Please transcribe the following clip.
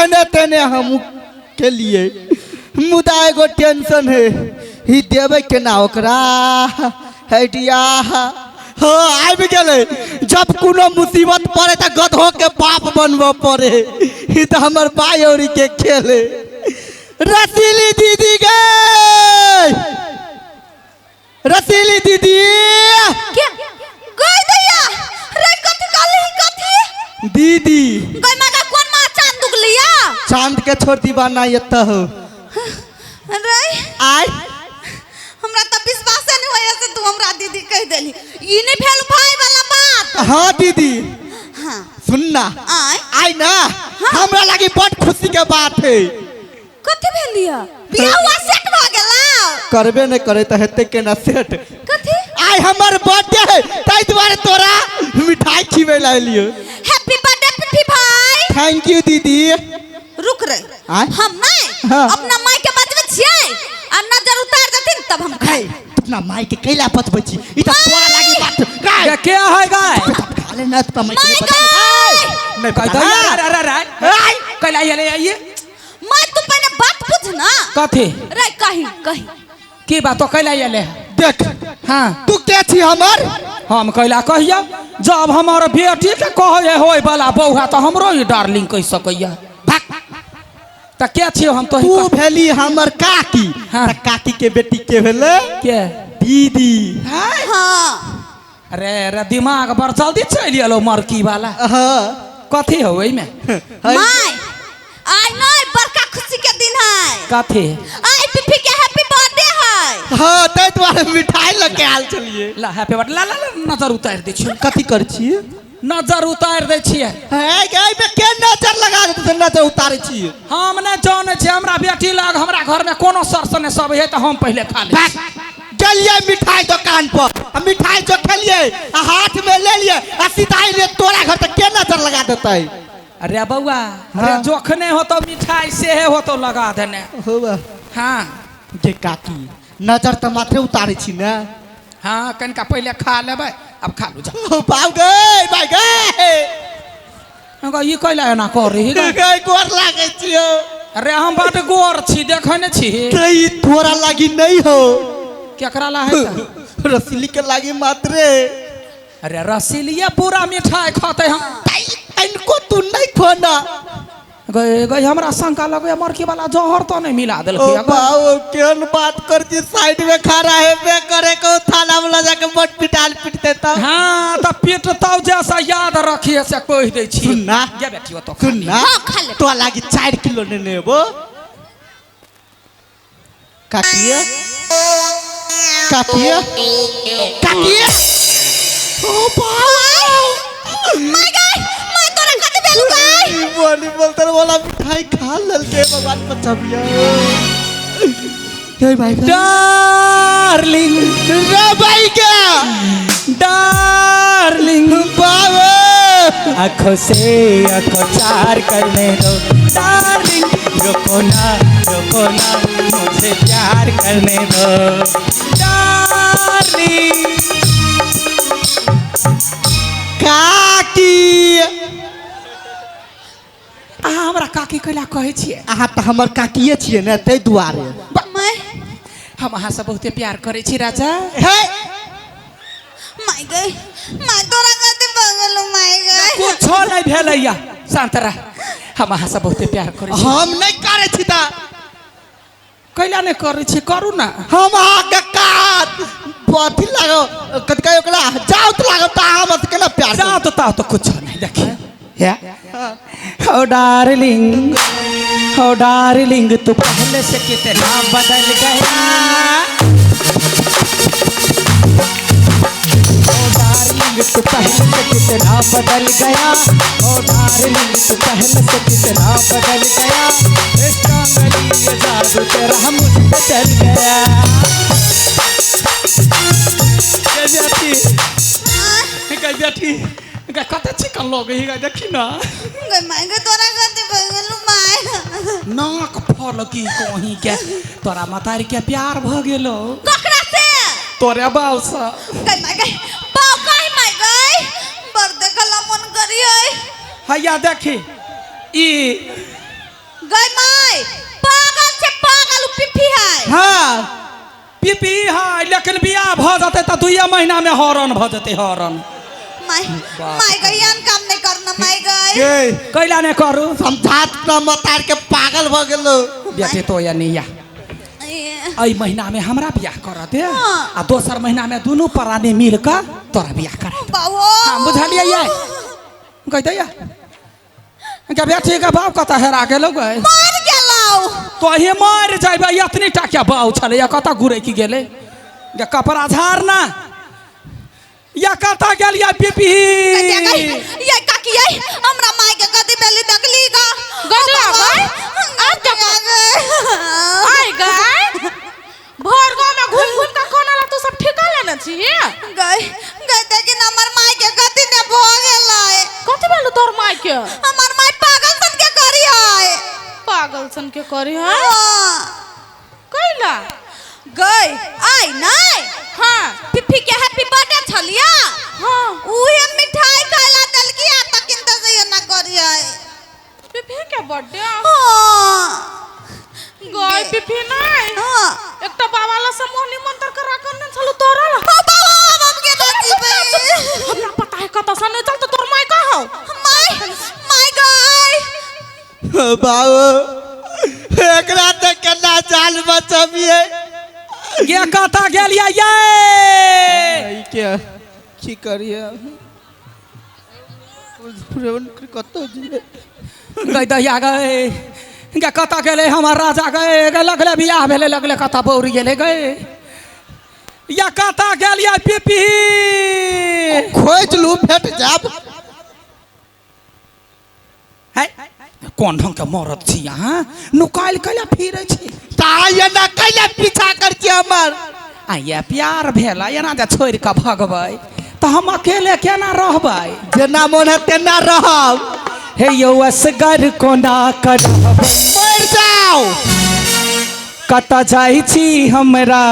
जेने तेने हम केलिए, मुदा एगो टेंशन है, ई देबै केना ओकरा? हैटिया हाँ आबि गेलै। जब कोनो मुसीबत पड़े तऽ गधो के बाप बनबऽ पड़े। ई तऽ हमर बाई औरी के खेल है। रसीली दीदी गए, रसीली दीदी के गई दैया रे? कथी कहली, कथी? दीदी। गई माँ का कोन माँ चांद दुगलिया? चांद के छोड़, दीवाना एतऽ हो। रे। आय। हमरा तऽ विश्वासे नहीं होइया से तू हमरा दीदी कहि देली। ई नहीं भेल भाई वाला बात। हाँ दीदी। हाँ। सुनना। आय। आय ना हमरा लागी बड़ खुशी के बात है। कथी भेल लिया? बियाह हुआ सेट भ गेला? करबे नहीं करे तऽ हेतै केना सेट? कथी? आइ हमर बर्थडे है, ताहि दुआरे तोरा मिठाई खिबै ला एलियो। हैप्पी बर्थडे पिफी भाई। Thank you दीदी। रुक रे। आय? हम नहीं हाँ। अपना माई के बचबै छियै आ नजर उतार देथिन तब हम खाइ। अपना माई के कैला बचबै छी? ई तऽ तोरा लागी बात गाय। ये क्या है गाय? खा ले ना तो माई के माय नहीं बता। गाय। नहीं कह पता दो ना। अरे अरे अरे आय। कैला ये ले आइए। मैं तू पहले बात बुझ ना। कथी? रे कही कही। की बात तो कैला ये ले? देख। हाँ। तू के छी हमर? हम कैला कहिया? जब हमर बेटी के कहे होय वाला बौआ तो हमरो ही डार्लिंग कहि सकैया। भाग। त के छियो हम तो? तू भेली हमर काकी। हाँ। त काकी के बेटी के भेलै? के? दीदी। हाँ। अरे अरे, दिमाग बड़ जल्दी चलि एलो मरकी वाला। हाँ। कथी हो ओहिमे? है। My I नहीं बड़का खुशी के दिन है। कथी? आई पिफी के हैप्पी बर्थडे है। हाँ, ताहि दुआरे मिठाई लऽ के आयल छलियै। ला हैप्पी बर्थडे, ला ला ला, नजर उतारि दै छियै। कथी करै छियै? नजर उतारि दै छियै। है गई पे के नजर लगा देतै से नजर उतारै छियै? हम नहि जानै छियै, हमरा बेटी लग हमरा घरमे कोनो सरसँ नहि सब है तऽ हम पहिले खा लै छी। गेलियै मिठाई दोकान पर आ मिठाई जो खेलियै आ हाथ में ले लियै आ सीधा अयलियै तोरा घर, तऽ के नजर लगा देतै? अरे बौआ, अरे। हाँ। जोखने होतो मिठाई सेहे होतो लगा देने। होबा। हाँ। गे काकी, नजर तऽ मात्रे उतारै छी ने। हाँ, कनिका पहिले खा लेबै, आब खा लू जा। ओ बाप गे, भाई गे। गो, ई कैला एना कर रही गे? गे, गोर लागै छियौ। अरे हम बड गोर छी, देखै नहि छी? तऽ ई तोरा लागी नहीं हो। केकरा ला है तऽ? रसली के लागी मात्रे। अरे रसीलिए पूरा मिठाई खतै हम। तनिको तू नहीं खोना। गए गए, हमरा शंका लगैया मरकी वाला जहर तो नहीं मिला ओ देलकै गए। बाबू, केहन बात कर छी? साइड में खड़ा है बे करे को थाना में ल जाके बट पिटाल पीट देता। हाँ तऽ पिटतौ जैसा याद रखिए से कहि दै छी। सुन ना। गे बेटी, ओतऽ सुन ना। हाँ, खा ले। तो लागी 4 किलो नेने एबो। काकिए, काकिए, काकिए, ओ बाबू। My गाय, my तोरा कथी भेल गाय? बोली बोलते बोला मिठाई खा ललके, भगवान बचाबिया। जय भाई का। डार्लिंग। रे भाई का। डार्लिंग। बाबू। आंखों से आंखों चार करने दो डार्लिंग, रोको ना, रोको ना, मुझे प्यार करने दो डार्लिंग। काकी। अहाँ हमरा काकी कैला कहै छियै? अहाँ तऽ हमर काकिए छियै ने, ताहि दुआरे। My. हम अहाँ से बहुते प्यार करै छी राजा। हे। My गई, my तोरा कथी भऽ गेलौ my गई? कुछो नहीं भेलैया, शांत रह। हम अहाँ से बहुते प्यार करै छी। हम नहि करै छी तऽ। कैला नहि करै छी? करू ना। हम अहाँके कात अथी लागो, कथी कहै ओकरा, जाउत लागो तऽ अहाँ हमरा से केना प्यार जाओ तो ताओ तो कुछो नहीं। देखिए, हो डार्लिंग, हो डार्लिंग, तू पहले से कितना बदल गया। ओ डार्लिंग, तू पहले से कितना बदल गया। ओ डार्लिंग, तू पहले से कितना बदल गया। स्ट्रांगली ये जादू तेरा मुझ पे चल गया। गई बेटी, गई बेटी, गई, कते चिकन लोग ही गई, देखी ना। गई my गई, तोरा कथी भऽ गेलौ my? नाक फल की कहीं के तोरा मतारी के प्यार भ गेलो। ककरा से? तोरे बाल से। गई my गई, बाउ कही my गई, बड़ देखला मन करियै। हैया देखी, ई गई पागल छै पागल, उ पिपी है। हाँ। पीपी है, लेकिन बियाह भऽ जेतै तऽ 2 महीना में हॉर्न भऽ जेतै, हॉर्न। माय माय गई, एहन काम नहीं करना माय गई। गे कैला नहि करू? समझात न मतार के पागल भऽ गेलो। बेटी तो या नहीं या एहि महीना में हमरा बियाह कर दे। हाँ। आ दोसर महीना में दुनू प्राणी मिल कऽ तोरा बियाह करा। बाबू। हाँ, बुझलियै ये? कहि दैया गे बेटी के बाप कतऽ हेरा गेलौ गे? मर गेलौ। तोही मरि जेबै, एतनी टा के बाउ छलैया, कतऽ गुरकि गेलै गे? कपड़ा झाड़ ना या कतऽ गेलियै पिपी? ये काकी, ये हमरा माय के कथी भेली देखली गा? गजरा गई? आब आइ गई, भर गाँव में घूम घूम के कोना ला तू सब ठिका लेने छी? गई गई, देखी न हमर माय के कथी ने भ गेलै। कथी भेलौ तोर माय के? हमर माय पागल सन के करी है। पागल सन के करी है? हाँ। कैला? गई आई नहीं। हाँ। पिप्पी के हैप्पी बर्थडे छलिया। हाँ। उहे मिठाई खाइला देलकी आ तकिन त से ना करी है। पिपी के बर्थडे? हाँ। गई पिपी नहीं। हाँ। एकटा बाबा ला समूह निमंत्रण करा कर ने छलु तोरा ला। ओ बाबा, बाबा के ना जीबै। हमरा पता है कतऽ से नहीं चल तो तोर माय कहाँ हौ? माय माय गई। बाबू, एकरा तऽ केना जान बचबियै? गे, कतऽ गेलियै ये? के की करिए, कतऽ जेबै? गई दैया गए, गे कतऽ गेलै हमर राजा? गए गे, लगले बियाह भेलै, लगले कतऽ बौरी गेलै? गए या कतऽ गेलियै पिपी? खोजि लू, भेट जायब। है, कोन ढंग के मरद छी अहाँ? नुकायल कैला फिरै छी? तऽ एना कैला पीछा कर छी हमर? आ ये प्यार भेल, एना जे छोड़ि कऽ भगबै तऽ हम अकेले केना रहबै? जेना मोन है तेना रहब। हे यौ, असगर कोना करब? मरि जाउ। कतऽ जाइ छी हमरा?